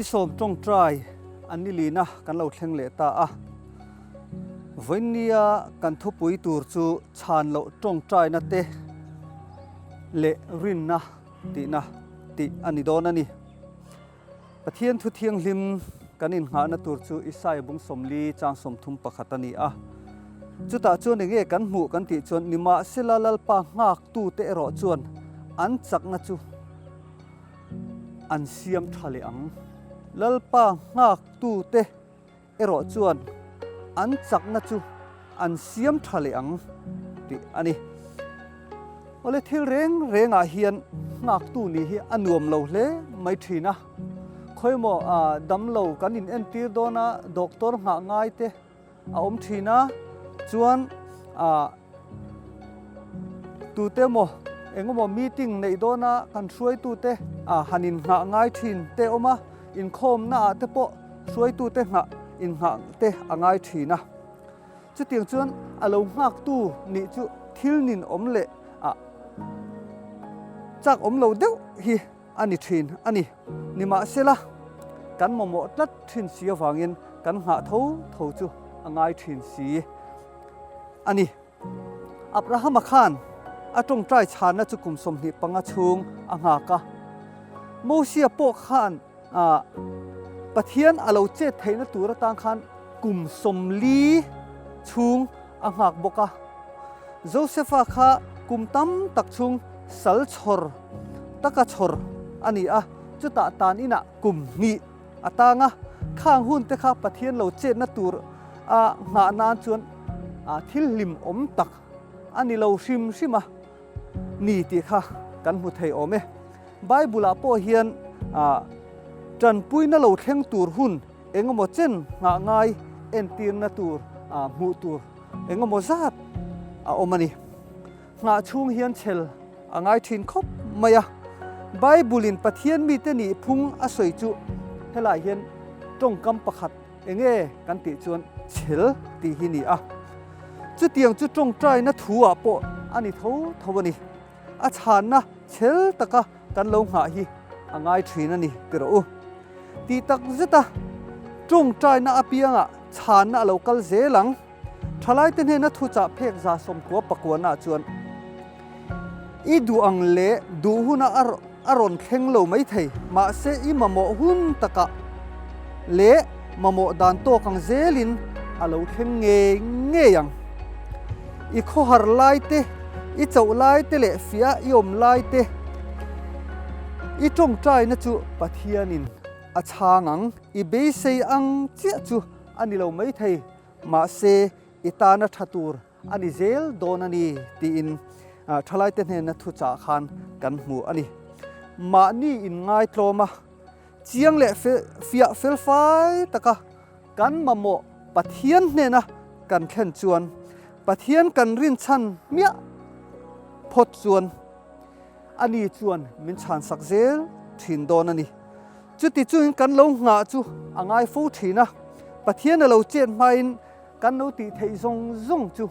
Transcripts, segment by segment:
Ni sawm tawngtai an ni lina kan lo thleng leh ta a. Vawinia kan thupui tur chu chhan loh tawngtaina te leh rinna tihna tih a ni dawn a ni. Pathian thu thianghlim kan innghahna tur chu Isaia bung 40 chang 31 a ni a. Chutah chuan enge kan hmuh kan tih chuan nimahsela Lalpa nghaktute erawh chuan an chakna chu an siam tha leh ang. Lalpa nghaktute erawh chuan an chakna chu an siam tha leh ang tih a ni. Awle thil reng rengah hian nghaktu nih hi a nuam lo hle mai thin a. Khawimaw damlo kan in entir dawn a, doctor nghah ngai te a awm thin a, chuan tute emaw engemaw meeting neih dawn a kan hruaitute han in nghah ngai thin te a awm a, inkhawmna ah te pawh hruaitute nghah innghah te a ngai thin a. Chutiang chuan a lo nghaktu nih chu thil nin awm leh a chak awm lo deuh hi a ni thin a ni. Nimahsela, kan mamawh tlat thin si avangin kan nghah tho tho chu a ngai thin si a ni. Abrahama khan a tawngtai chhanna chu kum 25 chhung a nghak a. Mosia pawh khan Pathian a lo chet theihna tur atan khan kum 40 chhung a nghak bawk a. Josefa kha kum tam tak chhung sal chhawr taka chhawr a ni a, chutah tan inah kum hnih a tang a. Khang hun te kha Pathian lo chetna tur a nghah nan chuan thil hlim awm tak a ni lo hrim hrim a ni tih kha kan hmu thei awm e. Bible ah pawh hian tanpuina lo thleng tur hun engemaw chen nghah ngai entirna tur hmuh tur engemaw zat a awm a ni. Nghah chhung hian chhel a ngai thin khawp mai a. Bible in Pathian mite nih phung a sawi chu helai hian tawngkam pakhat enge kan tih chuan chhel tih hi ni a. Chutiang chu tawngtaina thu ah pawh a ni tho tho a ni. A chhanna chhel taka kan lo nghah hi a ngai thin a ni ti rawh u. Tih tak zeta tawngtaina apiangah chhanna a lo kal zel ang. Thalaite hnena thuchah phek 99 ah chuan i duh ang leh duh huna a rawn thleng lo mai thei, mahse i mamawh hun takah leh mamawh dan tawk ang zelin a lo thleng ngei ngei ang. I khawhar lai te, i chauh lai te leh fiah i awm lai te, i tawngtaina chu Pathianin a chhang ang. I beisei ang chiah chu a ni lo mai thei, mahse i tana tha tur a ni zel dawn a ni tiin thalaite hnena thuchah khan kan hmu a ni. Mahni inngai tlawm a, chiang leh fiah fel fai taka kan mamawh Pathian hnena kan thlen chuan Pathian kan rinchhan hmiah phawt chuan ani chuan min chhansak zel thin dawn a ni. Chuti chuin kan lo nghah chu a ngai fo thin a, Pathian a lo chet hmain kan lo tih theih zawng zawng chu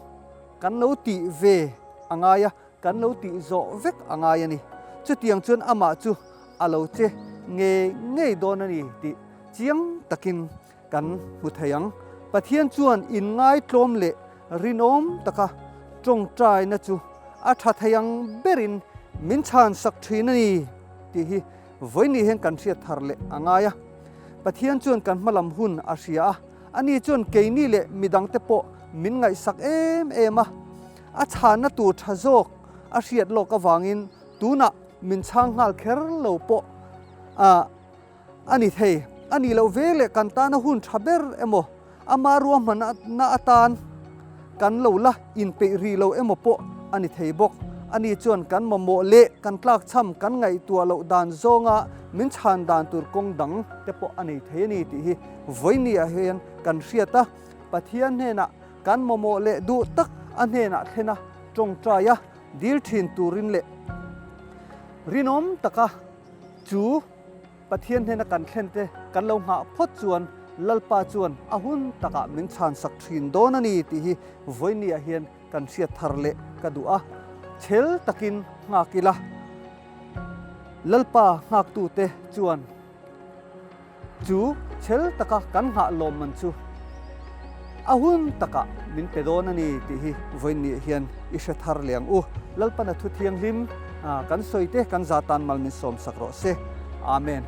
kan lo tih ve a ngai a, kan lo tih zawh vek a ngai a ni. Chutiang chuan amah chu a lo che ngei ngei dawn a ni tih chiang takin kan hmu thei ang. Pathian chuan inngai tlawm leh rinawm taka tawngtaina chu a tha thei ang berin min chhansak thin a ni tih hi vawiin hian kan hriat thar leh a ngai a. Pathian chuan kan hmalam hun a hria a, ani chuan keini leh midangte pawh min ngaihsak em em a. A chhanna tur tha zawk a hriat lawk avangin tunah min chhang nghal kher lo pawh a ni thei. A nih loh ve leh kan tana hun tha ber emaw ama ruahmanna atan kan lo la inpeih rih lo emaw pawh a ni thei bawk. Ani chuan kan mamawh leh kan tlak cham kan ngaihtuah loh dan zawnga min chhan dan tur kawng dang te pawh a nei thei a ni tih hi vawiin ah hian kan hriat a. Pathian hnenah kan mamawh leh duh tak a hnenah thlen a tawngtai a dil thin turin leh rinawm taka chu Pathian hnena kan thlen te kan lo nghah phawt chuan Lalpa chuan a hun takah min chhansak thin dawn a ni tih hi vawiin ah hian kan hriat thar leh ka duh a. Chhel takin nghak ila Lalpa nghaktute chuan. Chu chhel taka kan nghah lawmman chu a hun takah min pe dawn a ni tih hi vawiinniah hian i hre thar leh ang u. Lalpana thu thianghlim kan sawi te kan za tan mal min sawm sak rawh se. Amen.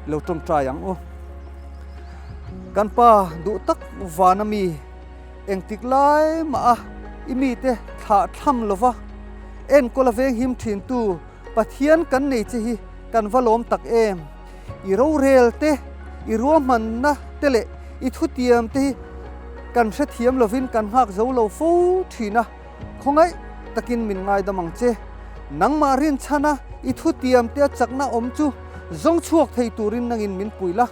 Lo tawngtai ang u. Kan pa duh tak vana mi engtik lai mah a i mite thlah thlam lova enkawl a venghim thintu Pathian kan nei che hi kan va lawm tak em! I rorel te, i ruahmanna te leh i thutiam te hi kan hrethiam lovin kan nghak zo lo fo thin a, khawngaih takin min ngaidam ang che. Nangmah rinchhana i thutiam te a chakna awm chu zawng chhuak thei turin nangin min pui la.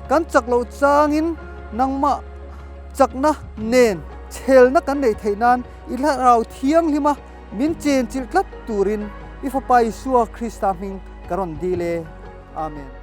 Kan chak loh changin nangmah chakna nen chhelna kan neih theih nan i thlarau thianghlim a, Min chenchilh tlat turin i Fapa Isua Krista hming ka rawn dil e. Amen.